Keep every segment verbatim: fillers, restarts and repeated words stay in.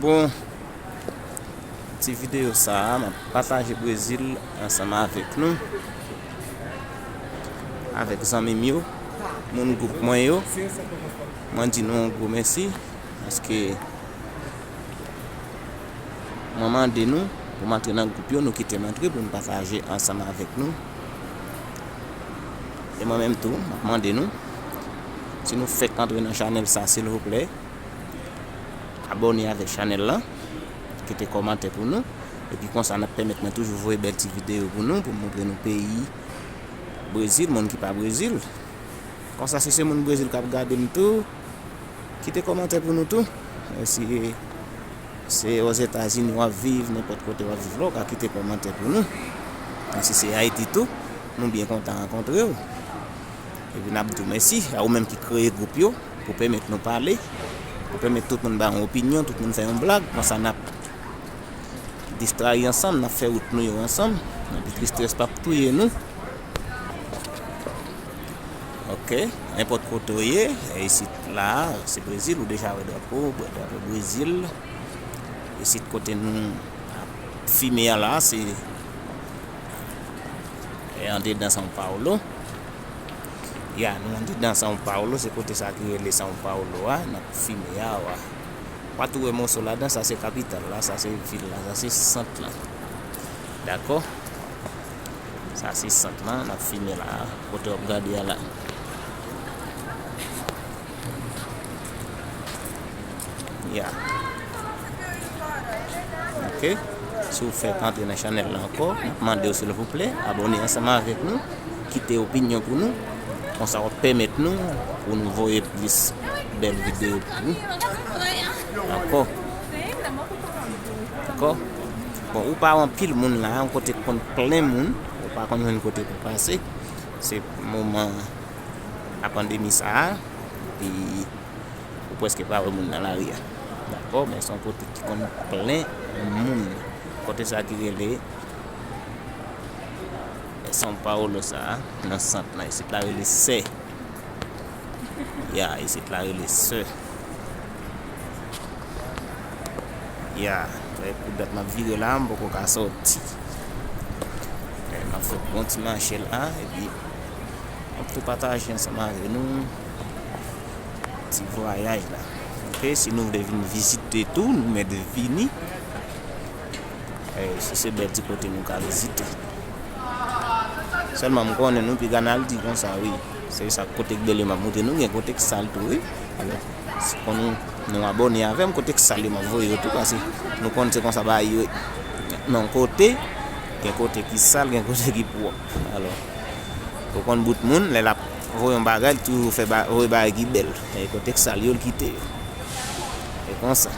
Bon, ti videyo sa a, m ap pataje Brezil ansanm avèk nou, avèk zanmi m yo, moun gwoup mwen yo. Mwen di nou yon gwo mèsi, paske mwen mande nou pou m antre nan gwoup yo, nou kite m antre pou m pataje ansanm avèk nou. E mwen menm tou, m ap mande nou, si nou fèk antre nan chanèl sa, silvouplè, abòne avèk chanèl lan, kite kòmantè pou nou, epi konsa n ap pèmèt mwen toujou voye bèl ti videyo pou nou, pou m montre nou peyi Brezil, moun ki pa Brezil. Konsa, si se moun Brezil k ap gade m tou, kite kòmantè pou nou tou. E si se Ozetazini w ap viv, nenpòt kote w ap viv la, ou ka kite kòmantè pou nou. E si se Ayiti tou, nou byen kontan rankontre w. Epi n ap di w mèsi a ou menm ki kreye gwoup yo, pou pèmèt nou pale, pou pèmèt tout moun bay yon opinyon, tout moun fè yon blag, konsa n ap distrayi ansanm, n ap fè wout nou yo ansanm, epi tristès p ap touye nou. Ok, nenpòt kote w ye, e isit la, se Brezil, ou deja wè drapo, drapo Brezil. Isit kote nou ap fimen an la, se e andedan São Paulo. Ya, nou andedan São Paulo, se kote sa ki rele São Paulo a, n ap fimen a, wa. W a tou wè moso ladan, sa se kapital la, sa se vil la, sa se sant lan. Dakò? Sa se sant lan, n ap fimen la, kote w ap gade a la. Ya. Ok. Si w fèk antre nan chanèl la ankò, n ap mande w silvouplè, abòne ansanm avèk nou, kite opinyon pou nou. Konsa w ap pèmèt nou pou nou voye plis bèl videyo pou nou. Ankò. Dakò? Bon, ou pa wè anpil moun la, yon kote k konn plen moun, ou pa konn jwenn kote pou pase. Se moman a pandemi sa a, epi ou prèske pa wè moun nan lari a. Dakò, men se yon kote ki konn plen moun. Kote sa ki rele São Paulo sa a, nan sant lan, isit la rele Sé. Ya, isit la rele Sé. Ya, e pou dat m ap vire la, m poko ka sòti. E, m ap fè bon ti mache la, epi m ap tou pataje ansanm avè nou ti vwayaj la. Ok, si nou vle vin vizite tou, nou mèt vini. E, si se bèl ti kote nou ka vizite. Sèlman m konnen nou piga n al di konsa, wi. Se sa kote k bèl yo m ap montre nou, gen kote k sal tou, wi. Alò, si konn nou, nou abòne avè m, kote k sal yo m ap voye yo tou, paske nou konn se konsa bagay yo ye. Nan yon kote, gen kote ki sal, gen kote ki pwòp. Alò, ou konn bout moun, lè l ap voye yon bagay, li toujou fè ba-, voye bagay ki bèl. E kote k sal yo, l kite yo. E konsa.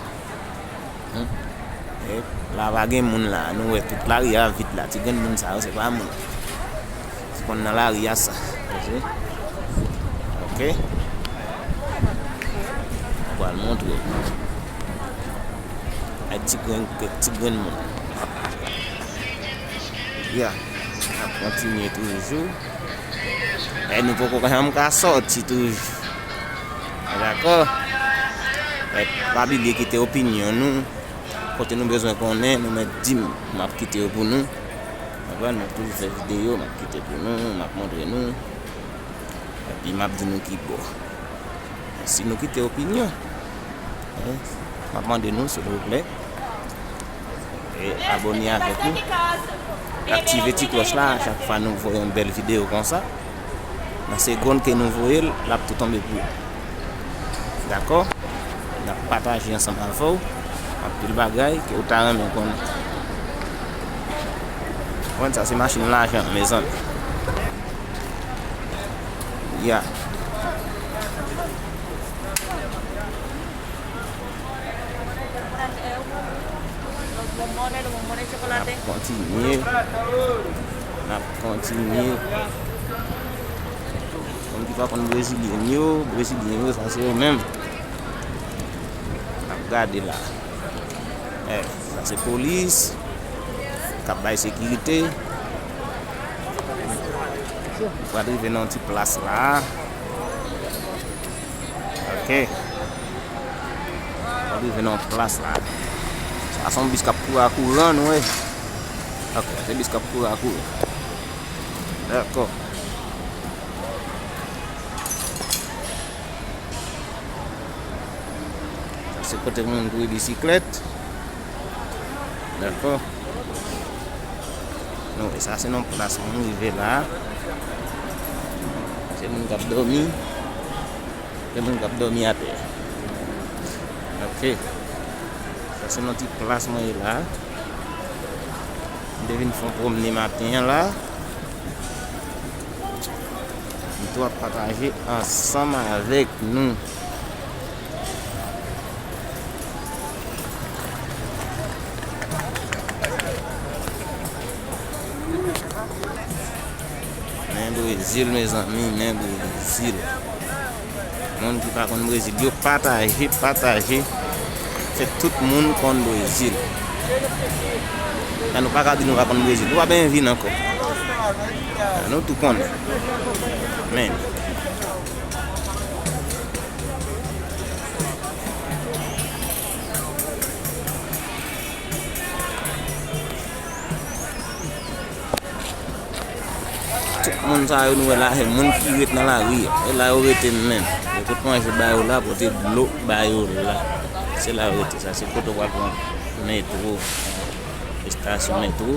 Hmm. E la pa gen moun la. Nou wè tout lari a vid la. Ti grenn moun sa yo, se pa moun. Se konn nan lari a sa. Ok. Ok. Mwen pral montre w. Ay ti grenn, ti grenn moun. Ya. N ap kontinye toujou. E nou poko janm ka sòti toujou. Dakò? E pa bliye kite opinyon nou. Kote nou bezwen konnen, nou mèt di m. M ap kite yo pou nou. Konprann? M ap toujou fè videyo, m ap kite pou nou, m ap montre nou. Epi m ap di nou ki bò. Si nou kite opinyon, eh, m ap mande nou, silvouplè, e abòne avèk nou. Aktive ti klòch la, chak fwa nou voye yon bèl videyo konsa, nan segonn ke nou voye l, l ap tou tonbe pou ou. Dakò? N ap pataje ansanm avè w anpil bagay ke w ta renmen konnen. Konn sa se machin lajan, mezanmi. Ya. N ap kontinye. N ap kontinye. Moun ki pa konn brezilyen yo, brezilyen yo, sa se yo menm. N ap gade la. Eh, sa se polis k ap bay sekirite. Nou pral rive nan yon ti plas la. Ok. Nou pral rive nan yon plas la. Sa se yon bis k ap kouri a kouran, nou wè. Dakò, se bis k ap kouri a kouran. Dakò. Sa se kote moun dwe bisiklèt. Dakò. Nou wè, sa se yon plas moun rive la. Se moun k ap dòmi. Gen moun k ap dòmi atè. Ok. Sa se yon ti plas mwen ye la. M te vin fè yon pwomne maten an la. M tou ap pataje ansanm avèk nou. Men Brezil, mezanmi, men Brezil. Moun ki pa konn Brezil, yo pataje, pataje. Fè tout moun konn Brezil. An nou pa ka di nou pa konn Brezil. Nou pa bezwen vin ankò. An nou tou konnen. Men. Tout moun sa yo nou wè la, se moun ki ret nan lari a. E la yo rete menm. Yo pot manje ba yo la, pote dlo ba yo la. Se la yo rete. Sa se kote w pral pran metwo. Estasyon metwo.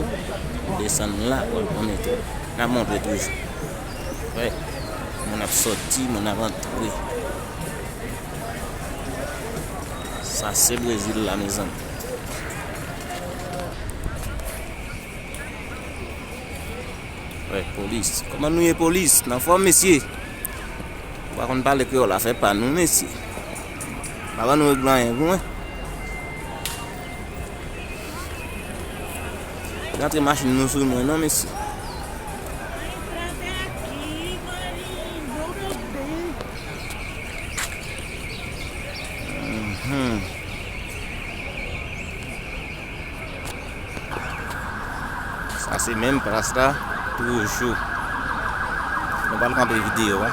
Ou desann la, w al pran metwo. N ap montre toujou. Wè. Moun ap soti, moun ap antre. Sa se Brezil la, mezanmi. Wè, polis. Kòman nou ye, polis? N anfòm, mesye? Ou pa konn pale kreyòl, afè pa nou, mesye. Pa ban nou regle anyen pou mwen. Rantre machin nou sou mwen non, mesye. Mhm. Sa se menm plas la toujou. Nou pral kanpe videyo a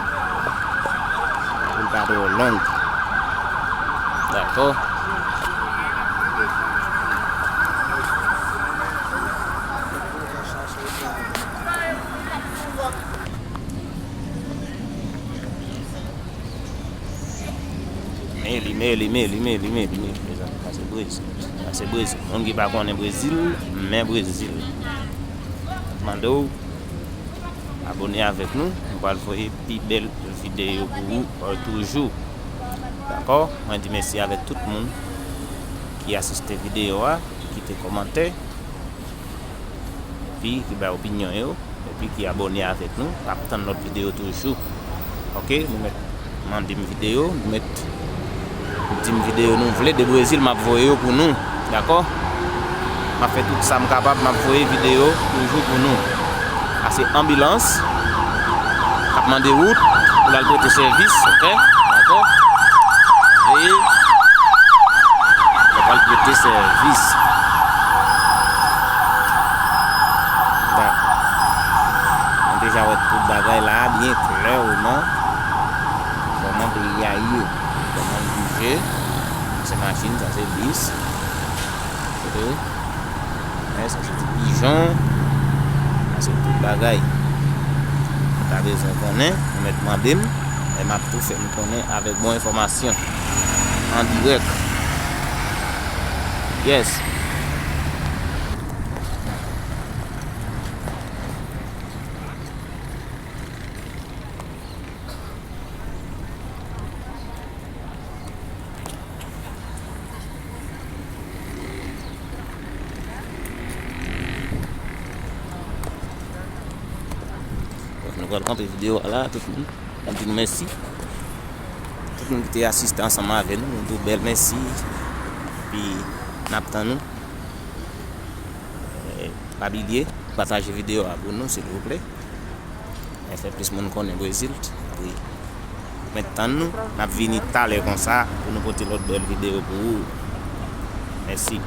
pou l pa twò long. Dakò. Men li, men li, men li, men li, men li, men li, mezanmi, sa se Brezil. Sa se Brezil. Moun ki pa konnen Brezil, men Brezil. Mande w abone avèk nou, nou pral voye pi bèl videyo pou ou, euh, toujou. Dakò? Mwen di mèsi avèk tout moun ki asiste videyo a, ki kite kòmantè, epi ki bay opinyon yo, epi ki abone avèk nou. N ap tann lòt videyo toujou. Ok, nou mèt mande m videyo, nou mèt di m videyo nou vle de Brezil, m ap voye yo pou nou. Dakò? M ap fè tout sa m kapab, m ap voye videyo toujou pou nou. Sa se anbilans k ap mande wout pou l al prete sèvis, ok? Dakò? Veye, l ap al prete sèvis. Dakò. Nou deja wè tout bagay la byen klèman. Kòman peyi a ye, kòman l bouje. Se machin, sa se bis. Kote yo? Men sa se ti pijon. Sa se tout bagay. Ou ta bezwen konnen, ou mèt mande m, e m ap tou fè nou konnen avèk bon enfòmasyon. An dirèk. Yes. Nou pral kanpe videyo a la, tout moun. N ap di nou mèsi. Tout moun ki te asiste ansanm avè nou, nou di w bèl mèsi. Epi, n ap tann nou. Eh, pa bliye, pataje videyo a pou nou, silvouplè. E fè plis moun konnen Brezil. Wi. Mèt tann nou, n ap vini talè konsa pou nou pote lòt bèl videyo pou ou. Mèsi.